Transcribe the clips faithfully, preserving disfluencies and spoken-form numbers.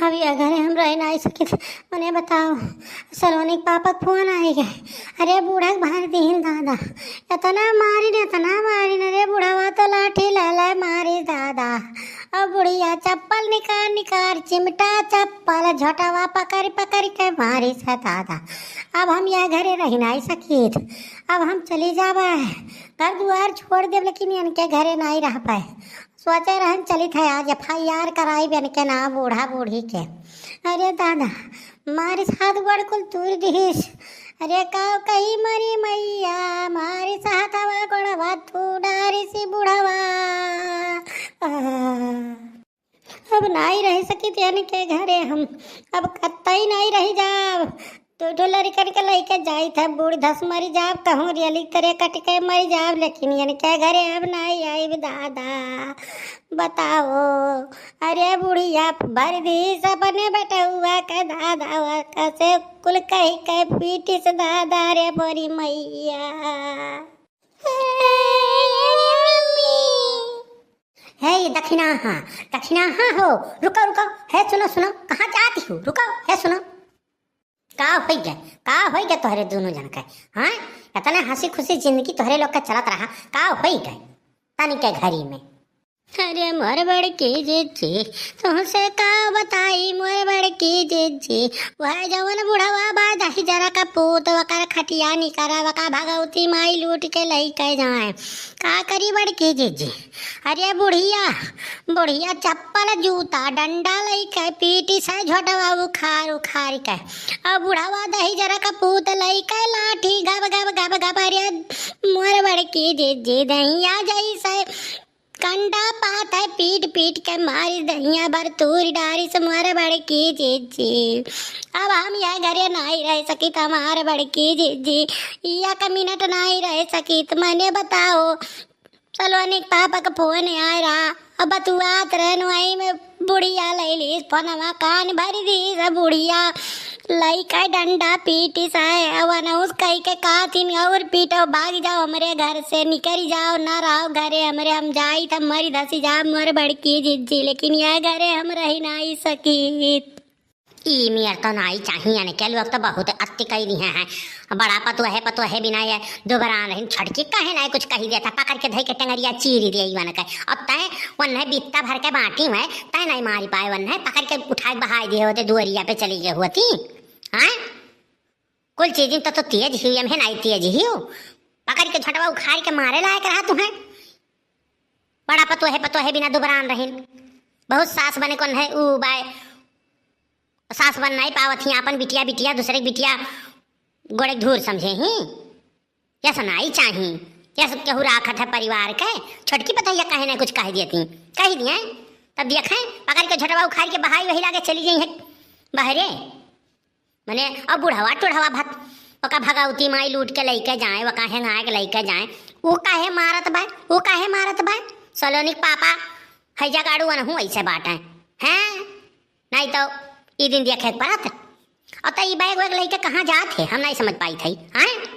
अब यह घरे हम रह नाई सकित। मने बताओ, सलोनी के पापा के फोन आइ गए। अरे बूढ़ा के भर दीहिन दादा, एतना मारिन, एतना मारिन, अरे बुढ़वा तो लाठी ले ले मारिस दादा। अब बुढ़िया चप्पल निकार निकार, चिमटा चप्पल, झोटवा पकड़ पकड़ के मारिस है दादा। अब हम यह घरे रह नाई सकित, अब हम चली जाबे, घर दुआर छोड़ देब, लेकिन इनके घरे नाई रह पाए। सोचे रहन चलित है आज एफ आई आर कराइब इनके नाम बूढ़ा बूढ़ी के। अरे दादा, मारिस हाथ गोड़ कुल तूर दिहिस। अरे का कही मरी मैया, मारिस हाथवा गोड़वा तू डारिस बुढ़वा। आह। अब नाई रह सकित इनके घरे हम, अब कतई नाई रह जाब। दो ठो लड़िकन के लइके जाइत है, बूढ़ धस मरि जाब, कहूँ रेली तरे कटि के मरि जाब, लेकिन इनके घरे अब नाई आइब दादा। बताओ, अरे बुढ़िया भर दीस अपने बेटउआ के दादा, कसे कुल कहि के पीटिस दादा रे मोरी मैया। हे ये दखिनाहा, दखिनाहा हो, रुको, रुको, हे सुनो, सुनो, कहाँ जाती हो? रुको, हे सुनो। का होई गए, का होई गए तोहरे दुनों जन के? हाँ, एतने हँसी खुसी जिंदगी तोहरे लोग के चलत रहा, का होई गए तनी के घरी में? अरे मोर बड़की जिज्जी, तुहसे का बताई मोर बड़की जिज्जी, वह जवन बुढ़वा बा दहिजरा का पूत, वकर खटिया निकरा, वका भगवती माई लूट के लइके जाए। का करी बड़की जिज्जी? अरे बुढ़िया, बुढ़िया चप्पल जूता डंडा लइके पीटिस है झोटवा उखार उखार के। अब बुढ़वा दहिजरा का पूत लइके लाठी गब गब गब गब। अरे मोर बड़की जिज्जी, दहिया जइसे कंडा पात है, पीट पीट के मारिस, दहिया भर तूर डारिस मोर बड़की जिज्जी। अब हम यह घरे नाई रह सकित, हमार बड़की जिज्जी, एक मिनट नाई रह सकित। मने बताओ, सलोनी के पापा का फोन आए रहा, अब बतुआत रहन, वही में बुढ़िया लइ लीस फोनवा, कान भरि दीस बुढ़िया। लइका डंडा पीटिस है, अब अनउस कहि के कहतिन, "और पीटो, भाग जाओ हमरे घर से, निकरि जाओ, ना रहो घरे हमरे, हम जाइत, हम मरि धसि जाब मोर बड़की जिज्जी, लेकिन यह घरे हम रहि नाई सकित।" ई मेर तो नाई चाहिए, इनके लोग तो बहुत अति कइ दिहे हैं। बड़ा पतोहे, पतोहे बिना ये दुबरान रहिन, छोटकी काहे नाई कुछ कहि देता, पकड़ के धइ के टंगरिया चीरि दिए ई वन के। अब तय वन्हे बित्ता भर के बाटी में, तय नाई मारि पाए वन्हे, पकड़ के उठाए बहाए दिए होते, दुअरिया पे चली गए होती। हाँ? कुल चीजिन तो, तो तेज ही, हम है नाई तेज ही हो। पकड़ के झोटवा उखाड़ के मारे लायक रहा तुम्हें। बड़ा पतोहे, पतोहे बिना दुबरान रहिन। बहुत सास बने कौन है, ऊ बाय। सास बन नाई पावत ही, आपन बिटिया, बिटिया, दूसरे के बिटिया गोड़े धूर समझे ही। यस नाई चाही, यस केहू राखत है परिवार के। छोटकी पतोहिया कहे ना कुछ कह देती, कह दिए, तब देखें, पकड़ के झोटवा उखाड़ के बहाई वही लागे चली गई है बहरे। मने, अब बुढ़वा टुढ़वा भत, ओका भगवती माई लूट के लइके जाए, ओका हेंगाए के लइके जाए, ऊ काहे मारत बा, ऊ काहे मारत बा? सलोनी के पापा, हैजा गाड़ू अनहू ऐसे बाटे, हैं? नाई तो ई दिन देखे के पड़त। और तो ई बैग वैग लइके कहाँ जात है, हम नाई समझ पाई थई, हैं?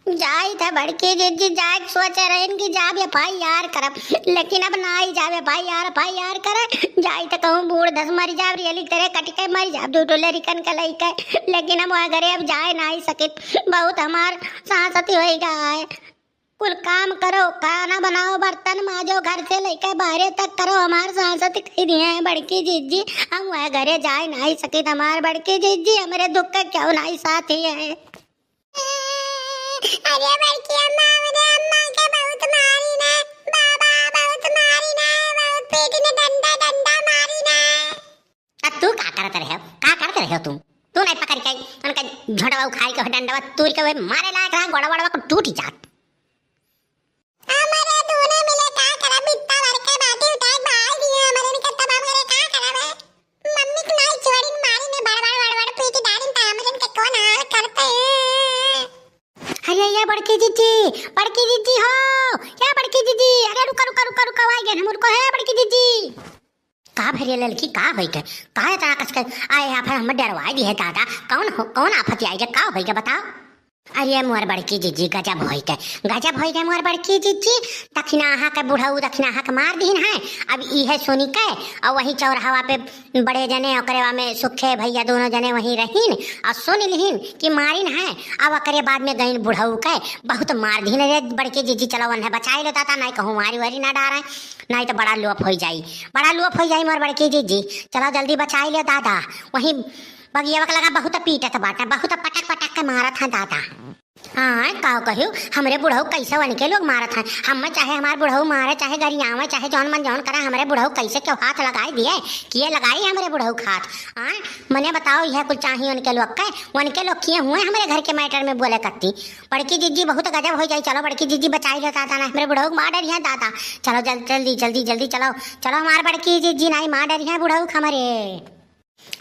जाइत है बड़की जिज्जी, जाए के सोचे रहन कि जाब एफ आई आर करब, लेकिन अब नाई जाब एफ आई आर, एफ आई आर करे। जाइत है कहूँ बूढ़ धस मरि जाब, रेली तरे कटि के मरि जाब, दू टो लड़िकन के लइके। लेकिन हम वह घरे अब जाए नाई सकित, बहुत हमार सांसती होइ गया है। कुल काम करो, खाना बनाओ, बर्तन माजो, घर से लइके बहरे तक करो, हमार सांसती कइ दिहे हैं बड़की जिज्जी। हम वह घरे जाए नाई सकित, हमार बड़की जिज्जी, हमरे दुख के क्यों नाई साथी है। अरे बड़की अम्मा, हमरे अम्मा के बहुत मारी ना, बाबा बहुत मारी ना, बहुत पीटी ना, डंडा डंडा मारी ना। आ तू का करत रहे हो? का करत रहे हो तू? तू नहीं पकड़ के उनका झोंडवा उखाड़ के डंडवा तूर के वे मारे लायक रहा, गोड़ा वोड़वा को टूट जात। हमरे दूनो मिले का करब, बित्ता भर के बाटी उठाए के बहाई दिए, हमरे इनके तमाम करे का करब है? मम्मी के नाई छोड़िन, मारिन, बड़ बड़ बड़ बड़ पीटी डारिन, त हमरे इनके कौन हाल करते हैं? अरे ये बड़की जिज्जी, बड़की जिज्जी हो, ये बड़की जिज्जी, अरे रुका रुका रुका रुका, आइ गए हम, रुको है बड़की जिज्जी। का भरे ललकी, का होई के? का इतना कस के आए आफत हम डरवाई दी है दादा? कौन हो, कौन आफत आई के? का होई के बताओ? अरे मोर बड़की जिज्जी, गजब होई के, गजब होई के मोर बड़की जिज्जी। दखिनाहा के बुढ़ऊ दखिनाहा के मार दीन है। अब इहे सुनी के, और वही चौराहा पे बड़े जने ओकरे वा में सुखे भैया दोनों जने वहीं रहीन और सुन लिहिन कि मारिन है। अब ओकरे बाद में गईन बुढ़ऊ के बहुत मार दीन। रे बड़की जिज्जी, चलो उन्हें बचाई लो दादा, नहीं कहूँ मारी वारी ना डारे, नहीं तो बड़ा लोप होई जाई, बड़ा लोप होई जाई मोर बड़की जिज्जी। चलो जल्दी बचाई लो दादा। वहीं बगियावा के लगा बहुत पीटत बाटे, बहुत पटक पटक के मारत है दादा। हाँ, का कहियो, हमरे बुढ़ऊ कैसे वनके लोग मारत हैं। हम चाहे हमार बुढ़ऊ मारे, चाहे गरियावे, चाहे जौन मन जौन करे, हमरे बुढ़ऊ कैसे क्यों हाथ लगाई दिए, किए लगाई हमरे बुढ़ऊ के हाथ। हाँ, मने बताओ, यह कुल चाहिए उनके लोग के, उनके लोग किए हुए हमरे घर के मैटर में बोले करती। बड़की जिज्जी बहुत गजब हो जाई, चलो बड़की जिज्जी बचाई लो दादा, ना हमरे बुढ़ऊ के मार डरिया दादा। चलो जल-, जल्दी, जल्दी, जल्दी चलो, चलो हमार बड़की जिज्जी, नाई मार डरिया बुढ़ऊ के हमरे।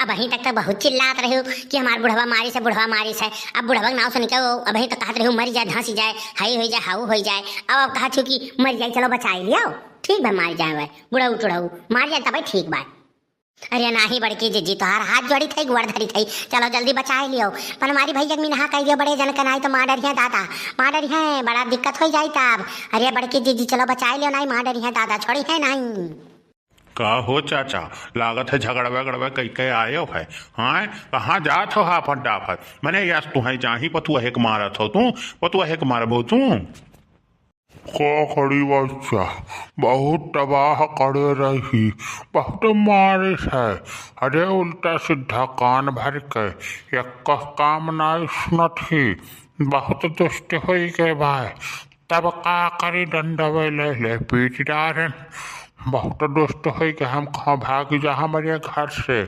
अबहीं तक तो बहुत चिल्लात रह्यो कि हमार बुढ़वा मारिस है, बुढ़वा मारिस है। अब बुढ़वा के नाव सुन के वो अबहीं तक कहत रह्यो, "मर जाए, धंसी जाए, हई होई जाए, हाउ होई जाए।" अब, अब कहत हो कि मर जाए, चलो बचाई लियो। ठीक बा, मार जाए वह, बुढ़ऊ टुढ़ऊ, मार जाए तबे ठीक बा। अरे नाही बड़की जिज्जी, तोहार हाथ जोड़ी थई, गोड़ धरी थई, चलो जल्दी बचाई लियो। बनवारी भैया के मिनहा कह दियो, बड़े जन के नाई तो मार डरिया दादा, मार डरिया, बड़ा दिक्कत होई जाई तब। अरे बड़की जिज्जी, चलो बचाई लियो, नाई मार डरिया दादा, छोड़ी है नाई। का हो चाचा, लागत है झगड़वा गड़वा कई के आयो है। हाँ, कहाँ जात हो हाफत डाफत? मने यस तुहैं जाही पतुआ हेक मारत हो तू, पतुआ हेक मारबो तू। का करी बच्चा, बहुत तबाह करे रही, बहुत मारिस है। अरे उल्टा सीधा कान भर के, एक काम नाई सुनत ही, बहुत दुष्ट होई के भाई। तब का करी, डंडवे ले ले पीट डारेन। बहुत दुष्ट होई के हम कहाँ भाग जा हमरे घर से,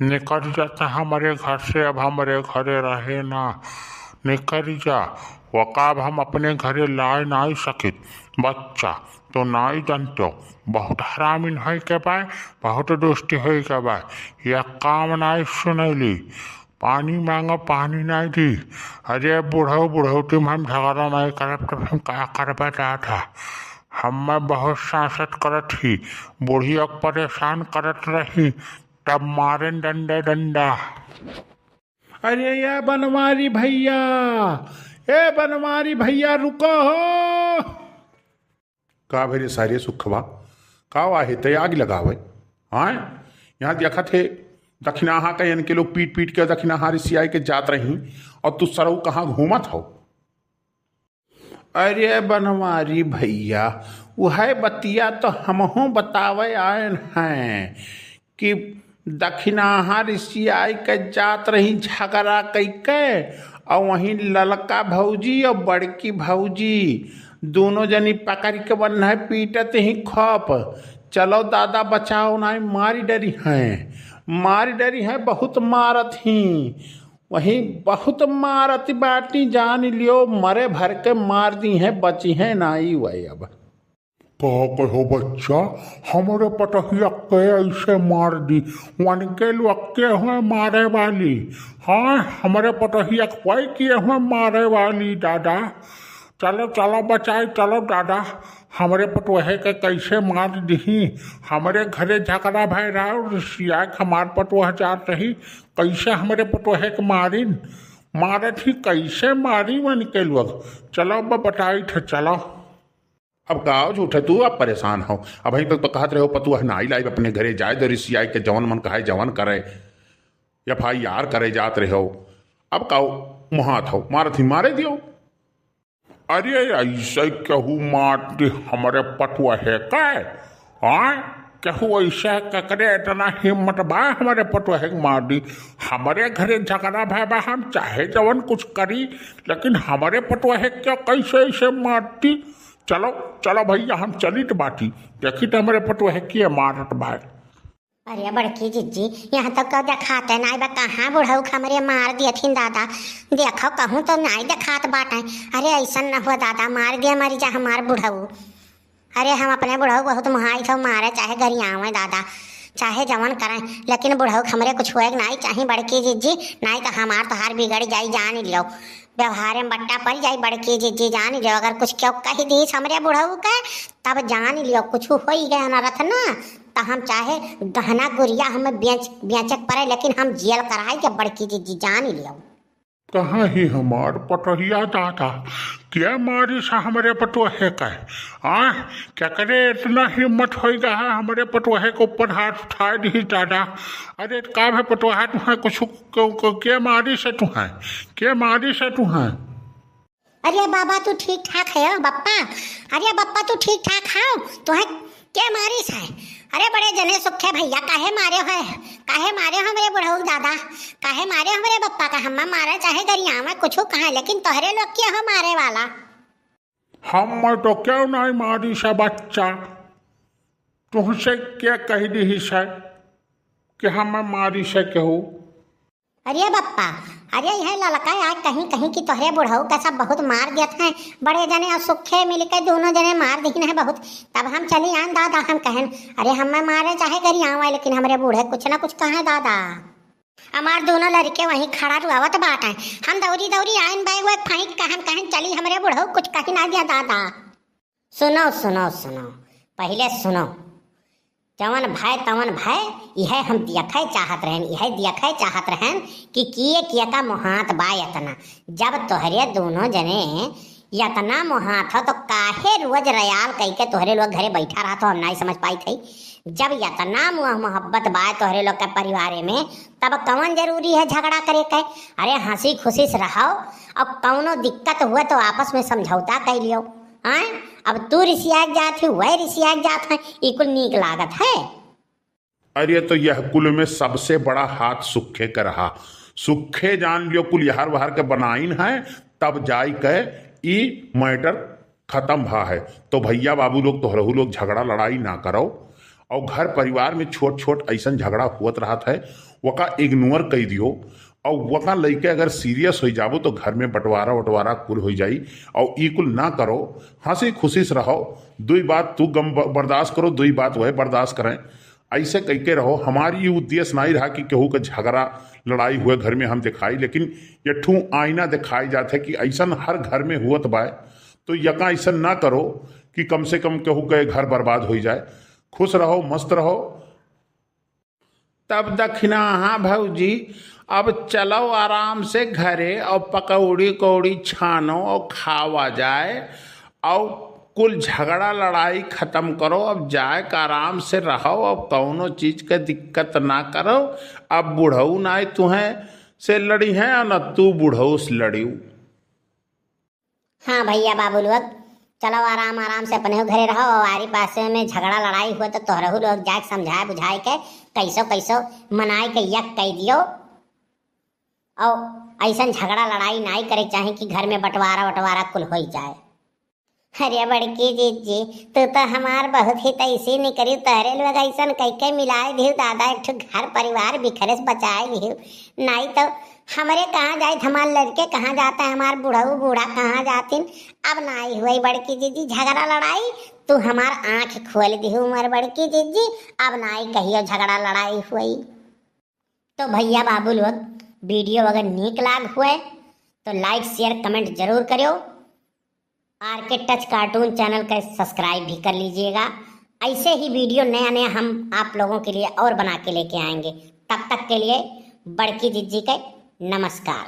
निकल जाता हमरे घर से, अब हमरे घरे रहे ना, निकल जा। वका अब हम अपने घरे लाए नाई सकित। बच्चा तो नाई जानतो, बहुत हरामिन होई के बाय, बहुत दुष्ट होई के बाय। यह काम नाई सुनैली। पानी मांगो, पानी नाई दी। अरे बुढ़ऊ, बुढ़ौती में हम झगड़ा नाई करब, तब हम का करबा दादा? हमें बहुत सांसत करत ही, बुढ़िया के परेशान करत रही, तब मारेन डंडे डंडा। अरे या बनवारी भैया, ए बनवारी भैया, रुको हो। का भे रे सारे सुखवा, का वाहे ते आग लगावे? हाँ, यहाँ देखत हे दखिनाहा के इनके लोग पीट पीट के दखिनाहा रिसियाई के जात रही, और तू सरऊ कहाँ घूमत हो? अरे बनवारी भैया, वह बतिया तो हमहूँ बतावे आयन हैं कि दखिनाहा रिसियाई के जात रही झगड़ा कई के, और वहीं ललका भौजी और बड़की भौजी दोनों जनी पकड़ के बन्है पीटत ही खप। चलो दादा बचाओ, नाई मारी डरी हैं, मारी डरी हैं, बहुत मारत ही। वहीं बहुत मारत बाटी, जान लियो मरे भर के मार दी हैं, बची हैं नाई वही अब। का कहो बच्चा, हमरे पतोहिया के ऐसे मार दी, वनके लोग के हुए मारे वाली। हाँ, हमरे पतोहिया के हुए किए हुए मारे वाली दादा। चलो, चलो बचाई, चलो दादा, हमरे पतोहे के कैसे मार दिही। हमरे घरे झगड़ा भय रहा और रिसिया के हमार पतोह जात रही, कैसे हमरे पतोहे के मारिन, मारत ही कैसे मारी वनके लोग। चलो अब बताई थे, चलो। अब का झूठे तू अब परेशान हो? अबहीं तक तो कहत रहे हो पतुआ नाई लाइब अपने घरे, जाए दो रिसियाई के, जवन मन कहे जवन करे, एफ आई आर करे जात रहे हो। अब का मुहात हो, मारत ही मारे दियो। अरे ऐसे केहू मार दे हमरे पतुआ है का? हाँ, केहू ऐसे ककरे इतना हिम्मत बा हमरे पतुआ है मार दी? हमरे घरे झगड़ा भय बा, हम चाहे जवन कुछ करी, लेकिन हमरे पतुआ है क्या कैसे ऐसे मार दी? चलो, चलो भैया, हम चलित बाटी, देखी तो हमरे पतुआ है किए मारत बा। अरे बड़की जिज्जी, यहाँ तो केहू देखाते नाई बा, कहाँ बुढ़ऊ के हमरे मार दियथिन दादा। देखो कहूँ तो नाई देखात बाटे। अरे ऐसन न हो दादा, मार दिया मरी जा हमार बुढ़ऊ। अरे हम अपने बुढ़ऊ बहुत मुहाई थो मारे, चाहे गरियावे दादा, चाहे जवन करें, लेकिन बुढ़ऊ के हमरे कुछ होए के नाई चाही बड़की जिज्जी, नाई तो हमार तोहार बिगड़ जाई, जान लियो। व्यवहारे में बट्टा पड़ जाई बड़की जिज्जी, जान लियो। अगर कुछ केहू कह दीस हमरे बुढ़ऊ के, तब जान लियो कुछ होई गए अनरथ ना, तो हम चाहे गहना गुरिया हमें बेच, बेचे के पड़े, लेकिन हम जेल कराई के बड़की जिज्जी, जान लियो। तहाँ ही हमार पटोहिया दादा, के मारिस हमरे पटोहे के? आ, केकरे इतना हिम्मत होइ गा है हमरे पटोहे के ऊपर हाथ उठाए दिही दादा? अरे का भे पटोहा तुहें कुछ क-, क-, के मारिस तुहें? के मारिस तुहें? अरे बाबा, तू ठीक ठाक है हो बप्पा? अरे बप्पा, तू ठीक ठाक है? तोहे के मारिस है? अरे बड़े जने सुखे भैया, काहे मारे है? काहे मारे हो हमरे बुढ़ऊ दादा? काहे मारे हो हमरे बप्पा का? हम्मा मारे चाहे गरियावे कुछ कहा, लेकिन तोहरे लोग के हो मारे वाला। हम तो क्यों नहीं मारिस है बच्चा? तुहसे के कहि दिहिस है कि हम मारिस है केहू? अरे बप्पा, अरे यह ललका आज कहीं कहीं कि तोहरे बुढ़ऊ का सब बहुत मार देत हैं। बड़े जने और सुखे मिलके दोनों जने मार दीन है बहुत। तब हम चली आन दादा, हम कहन, अरे हम्मे मारे चाहे गरियावे, लेकिन हमरे बूढ़े कुछ ना कुछ कहे दादा। हमार दोनों लड़के वहीं खड़ा रुआवत बाटे। हम दौरी दौरी आइन बैग वैग फेंक के हम कहन, चली हमरे बुढ़ऊ कुछ कही ना दिया दादा। सुनो, सुनो, सुनो, पहिले सुनो। जवन भय तवन भय, इहे हम दियखे चाहत रहन, इहे दियखे चाहत रहन कि किए किए का मोहात बा यतना। जब तोहरे दोनों जने यतना मोहात हो तो काहे रोज रयाल कइके तोहरे लोग घरे बैठा रहत हो, हम नाई समझ पाई थई। जब यतना मोह मोहब्बत बा तोहरे लोग के परिवारे में, तब कवन जरूरी है झगड़ा करे के? अरे हंसी खुशी से रहो, और कौनो दिक्कत हुए तो आपस में समझौता कर लियो। हैं? अब तू रिसियात जात है, वह रिसियात जात है, ई कुल नीक लागत है? अरे तो यह कुल में सबसे बड़ा हाथ सुखे के रहा। सुखे जान लियो कुल यहर वहर के बनाइन है, तब जाई के ई मैटर खत्म भा है। तो भैया बाबू लोग, तोहरहू लोग झगड़ा लड़ाई ना करो, और घर परिवार में छोट छोट ऐसन झगड़ा हुअत रहत है, वका इग्नोर कई दियो। और वका लइके अगर सीरियस हो जाबो तो घर में बंटवारा वटवारा कुल हो जाई। और ई कुल ना करो, हंसी खुशी से रहो। दुई बात तू गम ब-, बर्दाश्त करो, दुई बात वह बर्दाश्त करें। ऐसे कइके रहो। हमारी ये उद्देश्य नहीं रहा कि केहू के झगड़ा लड़ाई हुए घर में हम दिखाई, लेकिन ये ठू आईना दिखाई जात है कि ऐसन हर घर में हुअत बाय। तो यका ऐसन ना करो कि कम से कम केहू के घर बर्बाद हो जाए। खुश रहो, मस्त रहो। तब दखिना, हाँ भौजी, अब चलो आराम से घरे और पकौड़ी कौड़ी छानो और खावा जाए और कुल झगड़ा लड़ाई खत्म करो। अब जाए के आराम से रहो, अब कौनो चीज के दिक्कत ना करो। अब बुढ़ऊ ना तुहें से लड़ी हैं और न तू बुढ़ऊ से लड़ियो। हाँ भैया बाबू लोग, चलो आराम आराम से अपने घरे रहो और आरी पासे में झगड़ा लड़ाई हुए तो तोहरहू लोग जाके समझाए बुझाए के कैसो कैसो मनाए के यक कह दियो। और ऐसन झगड़ा लड़ाई नाई करे चाहे कि घर में बंटवारा वटवारा कुल हो जाए। अरे बड़की जिज्जी, तू तो हमार बहुत ही तैसी निकरी, तोहरे लोग ऐसन कह के मिलाए दियो दादा, एक ठो घर परिवार बिखरे से बचाए दियो। नाई तो हमरे कहाँ जाइत, हमार लड़के कहाँ जाता है, हमार बुढ़ऊ बूढ़ा कहाँ जातिन। अब नाई हुई बड़की जिज्जी झगड़ा लड़ाई, तू हमार आँख खोल दिहू मोर बड़की जिज्जी। अब नाई कहियो झगड़ा लड़ाई हुई। तो भैया बाबू लोग, वीडियो अगर नीक लाग हुए तो लाइक शेयर कमेंट जरूर करियो। आर के टच कार्टून चैनल का सब्सक्राइब भी कर लीजिएगा। ऐसे ही वीडियो नया नया हम आप लोगों के लिए और बना के लेके आएंगे। तब तक के लिए बड़की जिज्जी के नमस्कार।